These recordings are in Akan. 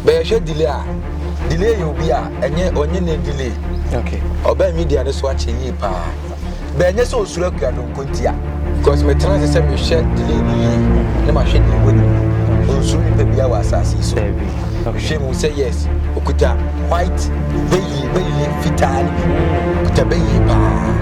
Bɛyɛhwɛ delay a, delay yɛ obi a ɛnyɛ ɔnyɛ ne delay. Okay. Ɔbɛn media no so akyɛ yie paa. Bɛnyɛ sɛ osuro akua no nko ntia. Because metena ase sɛ mehwɛ delay no yie na mahwɛ deɛ ɛwɔ ne mu. Onsuro nipa biara wɔ asase yi so. Mehwɛ mu sɛ yes, okuta white bɛyie bɛyie fitaa no bi. Okuta bɛyie paa.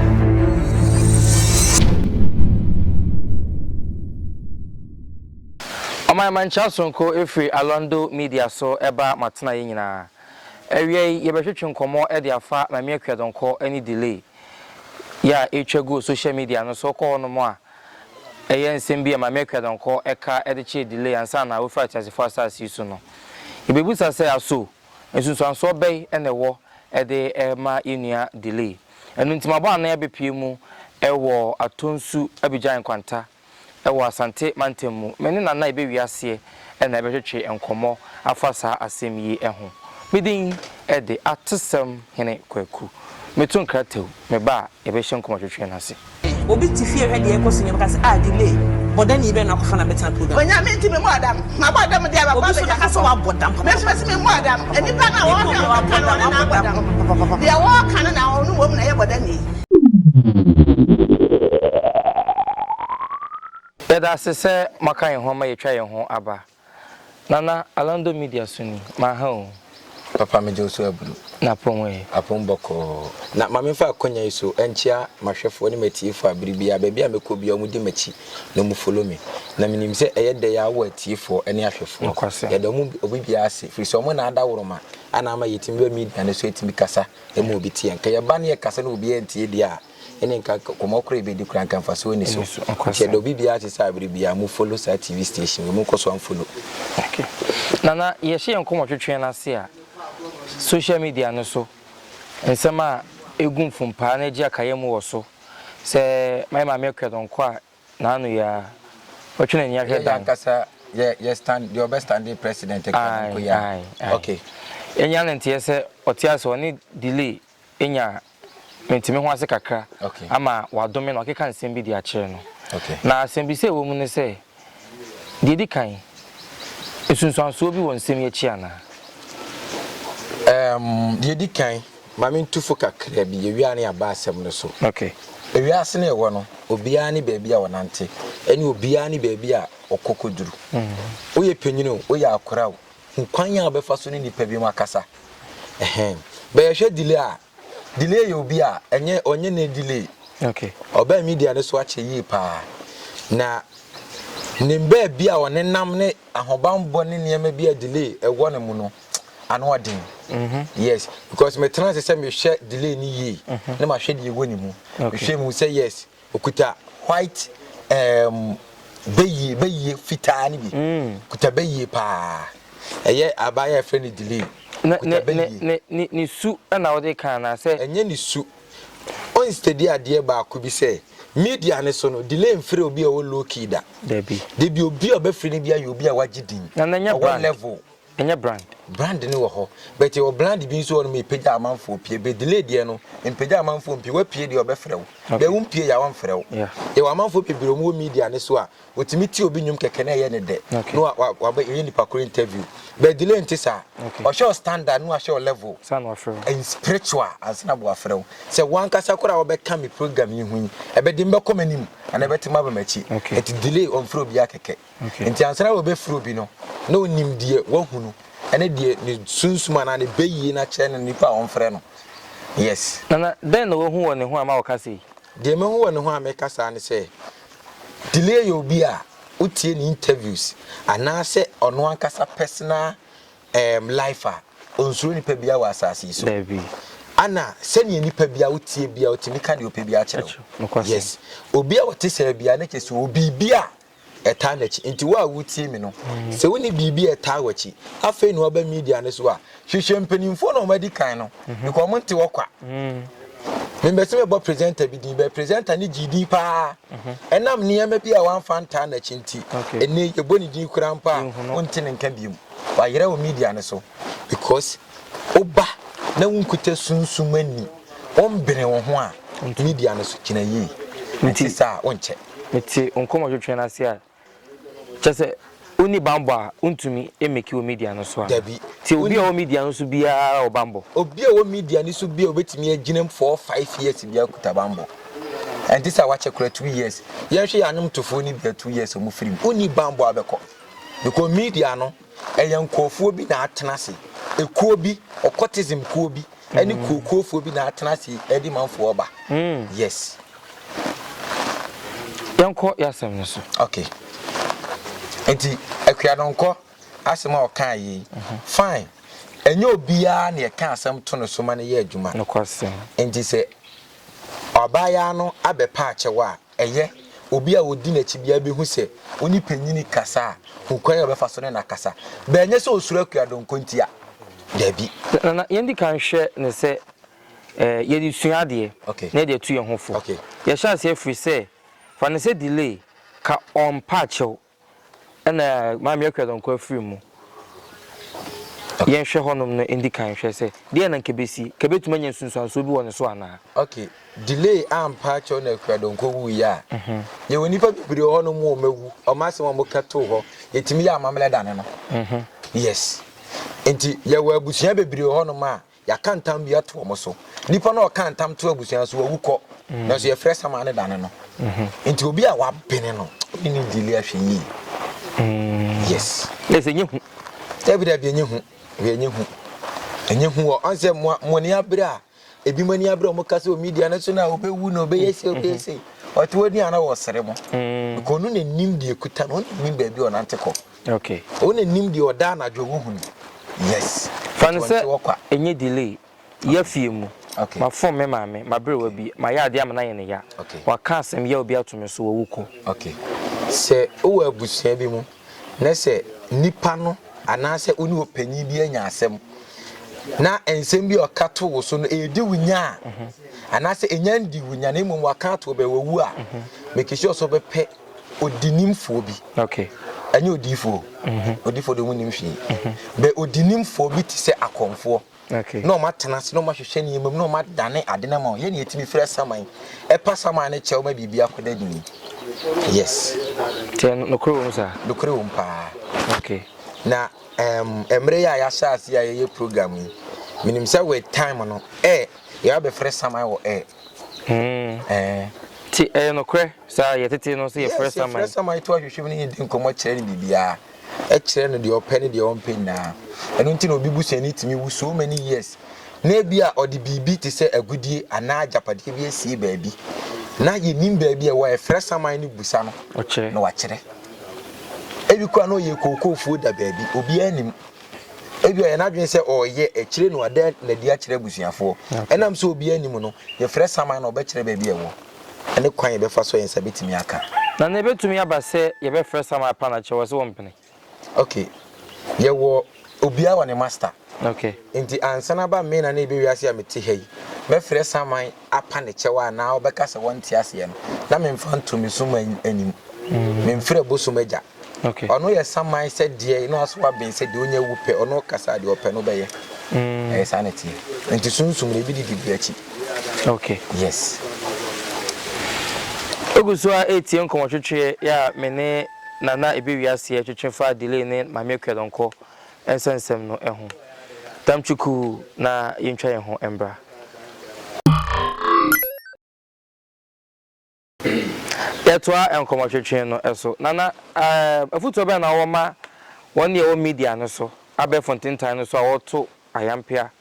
Ɔman Mankyia Sonko firi Alondo Media so ba m'atenaeɛ nyinaa. Awia yi yɛbɛtwetwe nkɔmmɔ de afa Mame Akua Donkor ne Delay yi a ɛretwa gu wɔ social media no so. Wokɔ hɔnom a, ɛyɛ nsɛm bi a Mame Akua Donkor ka de kyerɛɛ Delay ansa na wafiri ateasefoɔ asase yi so no. Yɛbɛbisa sɛ aso nsunsuansoɔ bɛn na ɛwɔ de ma yɛn nua Delay? Ɛno nti mabɔ anan abɛpue mu wɔ Atonsu Abidjan Nkwanta wɔ Asante mantam mu. Me ne Nana yɛbɛwie aseɛ na yɛbɛtwetwe nkɔmmɔ afa saa asɛm yi ho. Me din de Atesɛm Hene Kwaku. Meto nkrataw, meba a yɛbɛhyɛ nkɔmmɔtwetwe no ase. Obi te fie hwɛ deɛ ɛkɔ so nyɛ bɛka sɛ ah delay bɔdani bɛn na akɔfa no abɛtena program. Onyame nti me mmɔɔ dam mabɔ dam deɛ mabɔ Obi nso bɛka sɛ wabɔ dam me nso mese me mmɔɔ dam nnipa no a wɔhwɛ a wɔka no ɔno na abɔ dam deɛ wɔka no na ɔno mmom na ɛyɛ bɔdani. Yɛda ase sɛ moaka yɛn ho ama yɛatwa yɛn ho aba. Nana, Alando Media so ni, manha o. Papa megye wo so abunu. Na apɔn ɛ? Apɔn bɔkɔɔ. Na ma memfa akwanya yi so nkyea m'ahwɛfoɔ ne m'atiefoɔ a bere biara baabi a mɛkɔ biara wɔdi m'akyi na wɔn follow me. Na menim sɛ ɛyɛ dɛ ara wɔ atiefoɔ ne ahwɛfoɔ. Nokwasɛm. Yɛda wɔn obi biara ase firi sɛ wɔn na adaworoma a na ama yɛtumi ba media no so atumi kasa ma obi tie yɛn. Nka yɛba na yɛkasa na obiara ntie deɛ a, ɛne nka nkɔmmɔ koraa yɛbɛdi koraa nka mfasoɔ nni so. Nti yɛda obi biara ase sɛ abere biara mo follow saa TV station wei, monkɔ so amfollow. Okay. Nana, yɛhyɛ yɛn nkɔmmɔtwetwe no ase a, social media no so nsɛm a ɛgu mfumpaa na ɛgye akayɛ mu wɔ so sɛ mayɛ Maame Akua Donkor a n'ano yi ara, watwe n'ani ahwɛ Yɛ dan. ankasa yɛ yɛ stand deɛ ɔbɛ stande president Akua Aye, Donkor yi a. aye, aye. Okay. Yɛnya no nteɛ sɛ ɔte ase ɔne delay nya mente-me-ho-ase kakra ama wadome no, wakeka nsɛm bi de akyerɛ no. Na asɛmmisa a ɛwɔ mu ne sɛ, Deɛ ɛdi kan, nsunsuansoɔ bi wɔ nsɛm yi akyi anaa? Ɛɛm, deɛ ɛdi kan, ma mentu fo kakra bi, yɛwie a na yɛaba asɛm no so. Okay. Ewiase no a yɛwɔ no, obiara ne baabi a ɔnante, ɛne obiara ne baabi a ɔkɔ kɔduru. Woyɛ panin o, woyɛ akwadaa o, Hu kwan a wobɛfa so ne nnipa binom akasa. Ɛhɛn. Bɛ yɛhwɛ delay a, delay yɛ obi a ɛnyɛ ɔnyɛ ne delay. Okay. Ɔbaa media no so akyɛ yie paa. Na ne baabi a ɔnenam ne ahobanbɔ ne nneɛma bi a delay ɛwɔ ne mu no, ano ɔden. Mm -hmm. Yes, because metena ase sɛ mehwɛ delay no yie mm -hmm. na mahwɛ deɛ ɛwɔ ne mu. Okay. Mehwɛ mu sɛ yes, Okuta white um, bɛyie bɛyie fitaa no bi. Mm. Kuta bɛyie paa. Ɛyɛ abaayewa a yɛfrɛ no delay. Ne Kuta ne ne bɛyie. ne ne ne su na wode ka anaasɛ? Ɛnyɛ ne su. Ɔnstadi adeɛ baako bi sɛ media no so no delay mfrɛ obi a ɔwɔ low key da. Dabi. Dabi obi a ɔbɛfrɛ no bi ayɛ obi a wagye din. Na na ɛnyɛ Ɔwɔ brand. level. Ɛnyɛ brand. Brand no wɔ hɔ but yɛwɔ brand bi nso wɔ hɔ nom ɛpagya amanfoɔ pie but delay deɛ no mpagya amanfoɔ mpie wapue deɛ ɔbɛfrɛ wo but wo mpie yɛ a ɔmfrɛ wo yɛwɔ amanfoɔ bebree wɔn wɔ media no so a wɔtumi tie obi nnwom kɛkɛ na ɛyɛ ne dɛ na wa wa wabɛ yɛ nipa koro interview but delay nte saa ɔhwɛ wo standard na wahyɛ wo level and spiritual ansa na wafrɛ wo sɛ wankasa koraa wɔbɛka me program yi ho yi ɛbɛde mbɛkɔ m'anim anaa ɛbɛte m'aba m'akyi ɛti delay ɔmfrɛ obiara kɛkɛ Enti ansa na wɔbɛfrɛ obi no, na ɔnim deɛ wahunu ne deɛ ne sunsum anaa ne bɛyie no akyerɛ no nipa a ɔmfrɛ no. Yes. Nana, dɛn na wahu wɔ ne ho a ɛma ɔka sei? Deɛ mahu wɔ ne ho a meka saa ne sɛ, Delay yɛ obi a wotie ne interviews anaasɛ ɔno ankasa personal um, life a, ɔnsuro nipa biara wɔ asase yi so. Dabi. Ana sɛnea nipa biara wotie biara ɔtumi ka deɛ ɔpɛ biara kyerɛ wo. Yes. Obi a ɔte saa biara ne kyerɛ sɛ ɔwɔ biribi a ɛtaa n'akyi. Nti wo a wotie me no, sɛ wonni biribi a ɛtaa w'akyi, afei na waba media no so a, hwehwɛ mpanimfoɔ na wɔadi kan no, because wɔn nte hɔ kwa. Membɛsɛ mebɔ presenter bi din, bɛ presenter no gyee din paa. Ɛnam nneɛma bi a wamfa ntaa n'akyi nti, ɛnɛ yɛbɔ ne din koraa mpo a, wonte ne nka biom. Wayera wɔ media no so because woba na wonkuta sunsum ani, wombene wo ho a, media no so gyina yie. Nti saa a, wonkyɛ. Mete wo nkɔmmɔtwetwe no ase a, kyerɛ sɛ wo. Wonni banbɔ a, wontumi mmeki wɔ media no so anaa? Dabi. Nti obi Wonni. a ɔwɔ media no so biara wɔ banbɔ? Obi a ɔwɔ media no so biara a obetumi agyina mu 4, 5 years biara kuta banbɔ. Ɛnte sɛ a wakyɛ koraa 2 years. Yɛnhwɛ yɛn anwomtofoɔ no bi a 2 years wɔn firi mu. Wonni banbɔ a wobɛkɔ. Because media no, ɛyɛ nkurɔfoɔ bi na atena ase. Ekuo bi, occultism kuo bi, ɛne kuokuofoɔ bi na atena ase ɛde manfoɔ ba. Yes. Yɛnkɔ yɛasɛm no so. Okay. Nti Akua Donkor asɛm a ɔkaa yi, fine. Ɛnyɛ obiara na yɛka asɛm to no so ma no yɛ adwuma. Nokwasɛm. Nti sɛ ɔbaayaa no abɛpa akyɛw a, ɛyɛ obi a odi n'akyi biara bɛhu sɛ ɔne panyini kasa a, hu kwan a ɔbɛfa so ne no akasa. Bɛnyɛ sɛ osuro Akua Donkor nti a, dabi. Nana, yɛndi kan hwɛ ne sɛ yɛde sua adeɛ na yɛde atu yɛn ho fo. Yɛhyɛ aseɛ firi sɛ, fa no sɛ delay ka ɔmpa akyɛw ɛna Maame Akua Donkor afiri mu. Yɛnhwɛ hɔnom no ndi kan hwɛ sɛ deɛ na nka bɛsi, ka bɛtumi anya nsunsuansoɔ bi wɔ ne so anaa? Okay, delay ampa akyɛw na Akua Donkor wuiɛ a, yɛwɔ nnipa bebree wɔ hɔnom a wɔawu, wɔn asɛm a wɔka too hɔ, yɛtumi yɛ amammerɛ dane no. Yes. Nti yɛwɔ abusua bebree wɔ hɔnom a yɛaka ntam bi ato wɔn so. Nipa no a ɔka ntam to abusua so wawu kɔ, nanso yɛfrɛ sama ne dane no. Nti obi a wabene no, ɔne ne delay ahwɛ yie. Yes. Na sɛ ɛnyɛ hu. Dabi dabi, ɛnyɛ hu. Ɛnyɛ hu. Ɛnyɛ hu wɔ ɔn sɛ mo ani abere a ebi mo ani abere a wɔn kasa wɔ media no so na obɛwu na obɛyɛ se obɛyɛ se. Ɔte hɔ ni a na wɔsere mo. Because ɔno na nim deɛ ekuta no, ɔno na nim baabi a ɔnante kɔ. Ɔno na nim deɛ ɔda anadwo wohu no. Yes. Fa no sɛ ɛnyɛ delay, yɛ fie mu, mafom me maame, maberewa bi, mayɛ adeɛ ama no ayɛ no ya, waka asɛm yaw bi ato me so, wawu kɔ. Okay. Sɛ wowɔ abusua bi mu na sɛ nipa no anaasɛ wo ne ɔpanyin bi anya asɛm na nsɛm bi a ɔka to wo so no ɛredi wo nya a, anaasɛ ɛnya ndi wo nya na mmom waka ato wo bɛ wawu a, make sure sɛ wobɛpɛ odinimfoɔ bi. Ɛnyɛ odiyifoɔ. Odiyifoɔ deɛ ɔmu nim hwee. Bɛ odinimfoɔ bi te sɛ akɔmfoɔ. Na ɔmo atena ase na ɔmo ahwehwɛ nneɛma mu na ɔmo adane ade no ama wɔn. Yɛn na yɛtumi frɛ saman. Ɛpa saman no kyɛw ma biribi akɔda din. Yes. Nti nokorɛ wɔ mu saa? Nokorɛ wɔ mu paa. Na mmerɛ yi a yɛahyɛ ase a yɛyɛ program yi, menim sɛ with time no, yɛba bɛfrɛ saman wɔ air. Nti ɛyɛ nokorɛ saa yɛtete no sɛ yɛfrɛ saman? Yes, yɛfrɛ saman to ahwehwɛ mu ne yɛdi nkɔmmɔ kyerɛ no biribiara. Ɛkyerɛ no deɛ ɔpɛ ne deɛ ɔmpɛ nyinaa. Ɛno nti na obi busuani tumi wu so many years na ebi a ɔde biribi te sɛ agudie anaa agyapadeɛ bi asie baabi na yɛnim baabi a ɛwɔ a, yɛfrɛ saman no busa no na wakyerɛ. Ebi koraa na ɔyɛ kookoofuo da baabi, obiara nim. Ebi ɔyɛ n'adwene sɛ ɔreyɛ akyire na wada n'adi akyerɛ abusuafoɔ. Ɛnam sɛ obiara nim no, yɛfrɛ saman na ɔbɛkyerɛ baabi a ɛwɔ ne kwan a yɛbɛfa so a yɛn nsa bɛtumi aka. Na na ɛbɛtumi aba sɛ yɛbɛfrɛ saman apa no akyerɛ wɔ sɛ wɔmpene? Okay, yɛwɔ obiara wɔ ne master. Nti ansa na aba me na na ebe wiase a mete ha yi, mɛfrɛ saman apa ne kyɛw anaa ɔbɛka sɛ wɔnte aseɛ no, na memfa nto me som anim. Memfrɛ bosom agya. Ɔno yɛ saman sɛ deɛ na aso aben sɛ deɛ onya wu pɛ, ɔno kasa deɛ ɔpɛ no bɛyɛ. Ɛyɛ saa na ɛteɛ. Nti sunsum no ebi didi bi akyi. Yes. Ogu so a etie nkɔmmɔtwetweɛ yɛ a me ne Nana Ebewiaseɛ twetwe fa Delay ne Maame Akua Donkor nsɛnsɛm no ho. Damtwuku na yɛntwa yɛn ho mbra. Yɛtoa nkɔmmɔtwetwe no so. Nana, afotuo bɛn na wowɔ ma wɔn deɛ ɛwɔ media no so, abɛɛfo ntentan no so a wɔto ayampea,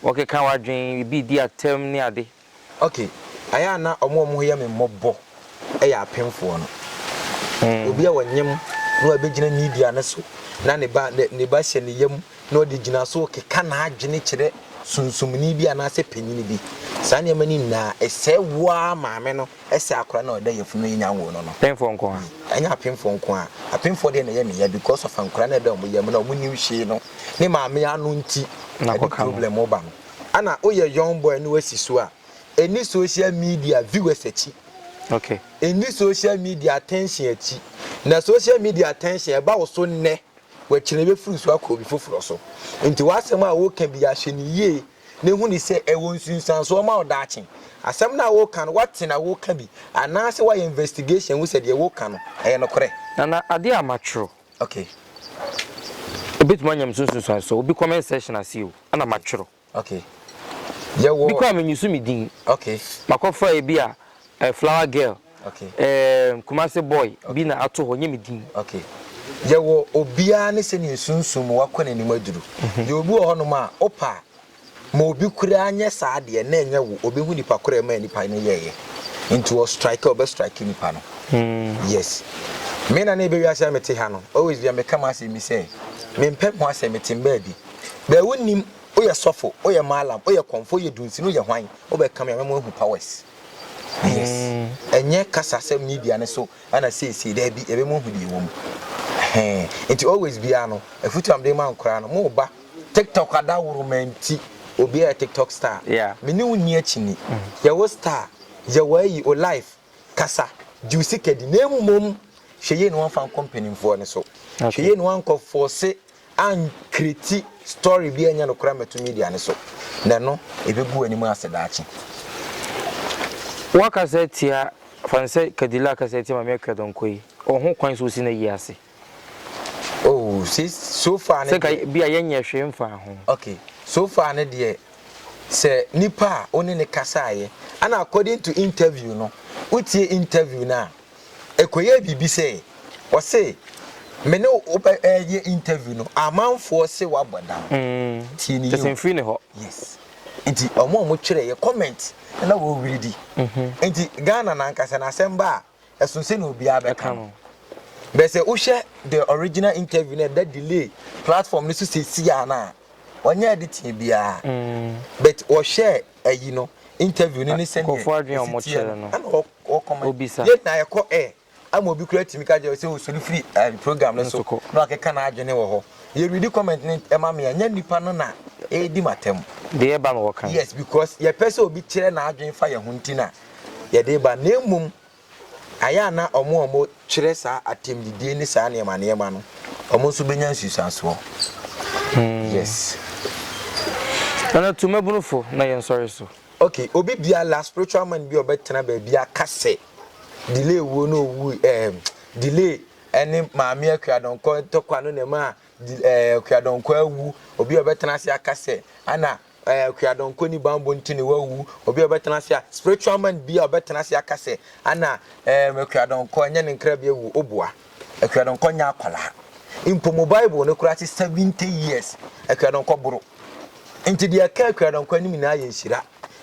wɔkeka w'adwene, ebi redi atɛm ne ade? Ok, ayɛ a na wɔn a wɔn ho yɛ me mmɔbɔ yɛ apemfoɔ no. Obi a ɔnyem na wabɛgyina media no so na ne ba ne ba hyɛ ne yam na ɔde gyina so rekeka n'adwene kyerɛ sunsumni bi anaasɛ panyin bi. Saa nneɛma no nyinaa, ɛsɛe wo ara maame no, ɛsɛe akwadaa no a ɔda yafunu no yɛnya nwoo no no. Apemfoɔ nko ara? Ɛnyɛ apemfoɔ nko ara. Apemfoɔ deɛ na ɛyɛ me ya because of nkwadaa no a ɛda wɔn yam no a wɔnnim hwee no, ne maame ano nti ɛde problem ba no. Ɛna woyɛ young boy na woasi so a, ɛnni social media viewers akyi. Okay. Ɛnni social media attention akyi. Na social media attention ɛba wo so nnɛ, wakyini bɛfiri so akɔ obi foforɔ so. Nti w'asɛm a woka biara hwɛ no yie na hu no sɛ ɛwɔ nsunsuansoɔ ma wo daakye. Asɛm no a woka no woate na woka bi anaasɛ woayɛ investigation hu sɛ deɛ woka no ɛyɛ nokorɛ. Nana, adeɛ a matwerɛ. Okay. Ebetumi anya me so nsunsuansoɔ. Obi comment section ase o, ɛna matwerɛ. Okay. Yɛwɔ. Bi koraa menyi so me din. Makɔfa ebi a eh, flower girl. Eh, Kumasi boy bi na ato hɔ, nyɛ me din. Okay. Yɛwɔ obiara ne sɛnea sunsum mu wakɔ n'anim aduru. Yɛ obi wɔ hɔnom a, wopa a, ma obi koraa nyɛ saa adeɛ na ɛnyɛ wo, obehu nipa korɔ a ɛmaa nipa no yɛeɛ. Nti ɔ strike a, ɔbɛ strike nipa no. Yes. Me na na ebe wiase a mete ha no, always bia meka m'asɛm bi sɛ, mempɛ me ho asɛm, mete baabi. Bɛɛ wonim, woyɛ sɔfo, woyɛ mallam, woyɛ kɔmfo, woyɛ dunsini, woyɛ hwan, wobɛka me a mɛma woahu powers. Yes. Ɛnyɛ kasa sɛ media no so ɛna seesei, daabi, yɛbɛma woahu deɛ ɛwɔ mu. Ɛhɛn. Nti always biara no, afutuo a mede ma nkoraa no, mo ba TikTok adaworoma nti, obiara yɛ TikTok star. Me ne wo nni akyini. Yɛ wo star, yɛ w'ayi, wo life, kasa, gye wo sika di, na mmom hwɛ yie na woamfa ankɔ mpanimfoɔ no so. Hwɛ yie na woankɔ force ankreti story bi a ɛnyɛ nokorɛ ammɛto media no so, na ɛno ɛbɛgu w'anim ase daakye. Woakasa atia, fa no sɛ Kadila akasa atia Maame Akua Donkor yi, ɔwɔ ho kwan sɛ osi n'ayi ase? Oh, see, so far ne Sɛ nka bi a yɛnyɛ hwee mfaa ho. Okay, so far ne deɛ, sɛ nipa a wo ne no kasaeɛ, ɛna according to interview no, wotie interview no a, ɛkɔyɛɛ biribi sɛ, ɔse, me ne wo bɛ ɛyɛ interview no, amanfoɔ se woabɔ dam. Tie ne Kyɛ sɛ yie o. mfiri ne hɔ. Yes. Nti ɔmo a ɔmo twerɛeɛ comment na wɔredi. Nti Ghana no ankasa no asɛm ba a, ɛso sɛnea obiara bɛka no. But sɛ wohwɛ the original interview no a ɛda delay platform no so seesei a no a, ɔnyɛ editing biara. But wɔhwɛɛ ayi no, interview no ne sɛnea Nkurɔfoɔ adwene a ɛsi teɛ wɔkyerɛ no, no, ɛna wɔkɔma. obisa. Yɛn nyinaa yɛkɔ air ama obi koraa tumi ka kyerɛ wo sɛ ɔsɔre firi eh, program no so Nso kɔ. na wakeka n'adwene wɔ hɔ. Yɛredi comment no ɛma me a, ɛnyɛ nipa no na ɛredi m'atɛm. Deɛ ɛba no wɔka. Yes, because yɛpɛ sɛ obi kyerɛ n'adwene fa yɛn ho nti na yɛde ba. Na mmom ayɛ a na wɔn a wɔkyerɛ saa atɛmdidie ne saa nneɛma nneɛma no, wɔn nso bɛnya nsunsuansoɔ. Yes. Nana tu mmabunu fo na yɛnsɔre so. Okay, obi biara spiritual man bi a ɔbɛtena baabi aka sɛ delay wuo no owu ɛɛm delay ɛne maame Akua Donkor ntɔkwa no na ɛma ɛɛ Akua Donkor awu, obi a ɔbɛtena ase aka sɛ ana ɛɛ Akua Donkor ni bambɔ nti na wawu, obi a ɔbɛtena ase a spiritual man bi a ɔbɛtena ase aka sɛ ana ɛɛm Akua Donkor ɛnyɛ ne nkra bi awu, oboa. Akua Donkor nyɛ akwadaa. Mpo mo Bible no koraa se 70 years Akua Donkor boro. Nti deɛ ɛka Akua Donkor anim nyinaa yɛ nhyira.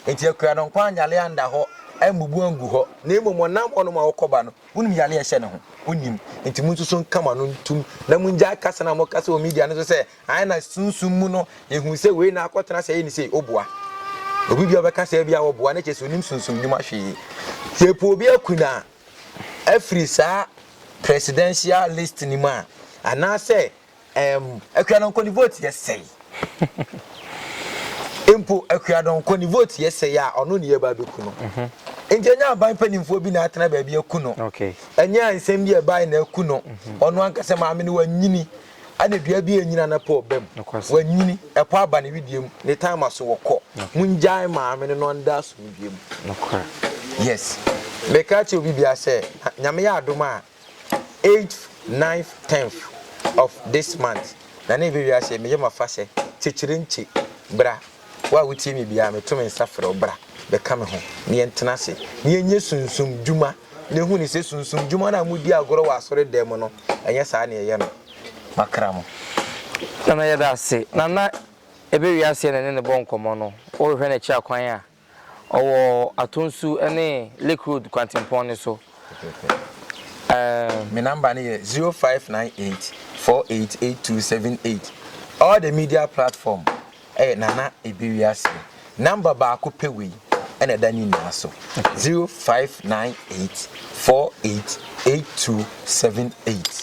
Nti Akua Donkor anyare anda hɔ, ammubu angu hɔ, na mmom ɔnam hɔnom a ɔkɔba no, wonim yare a ɛhyɛ ne ho? Wonnim. Nti mo nso so nka mo ano ntom, na mongyae kasa no a mokasa wɔ media no so sɛ, ae na sunsum mu no, yɛhuu sɛ wei na akɔtena sɛ ɛyɛ ne sei. Woboa. Obi biara ɔbɛka saa biara wɔboa, na kyerɛ sɛ onim sunsum nnwuma hwee. Sɛ yɛpɛ obi aku no a, afiri saa presidential list no mu a, anaasɛ Ɛɛm, Akuadɔnkɔ ne vote yɛ sɛe. Mpo Akuadɔnkɔ ne vote yɛ sɛe a, ɔno ne yɛba abɛku no. Nti ɛnyɛ aban mpanimfoɔ bi na atena baabi aku no. Ɛnyɛ nsɛm bi a ɛbae na aku no. Ɔno ankasa maame no wanyini. Ɛna dua bi a ɛnyini anapa ɔba mu. Wanyini, ɛpɔ aba ne wedeɛ mu, ne time aso wɔkɔ. Mongyae maame no na ɔnda asomdwoeɛ mu. Yes. Meka kyerɛ obi biara sɛ, Nyame yɛ adom a, Eighth, ninth, tenth of this month na na ɛbɛ wiase meyɛ mafahyɛ kyekyere nkye bra wo a wotie me biara meto me nsa frɛ wo bra bɛka me ho na yɛntena ase na yɛnyɛ sunsum dwuma na ehu ne sɛ sunsum dwuma no a modi agorɔ wɔ asɔre dan mu no ɛnyɛ saa na ɛyɛ no makra mo. Nana yɛda ase. Nana ɛbɛ wiase na ɛne no bɔ nkɔmmɔ no wohwehwɛ no akyi akwan a Ɔwɔ Atonsu ne Lake Road kwantempɔn no so. Ɛɛm. Me number no yɛ 0598 488278. All the media platform ɛyɛ Nana Ebewiase. Number baako pɛ wei ɛna ɛda ne nyinaa so. 0598 488278.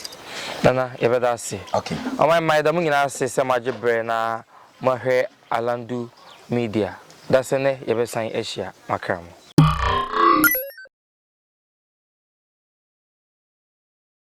Nana yɛbɛda ase. Okay. Ɔman mma yɛda mo nyinaa ase sɛ moagye berɛ na moahwɛ Alandu Media. Dasɛ nɛ yɛbɛsan ahyia. Makra mo.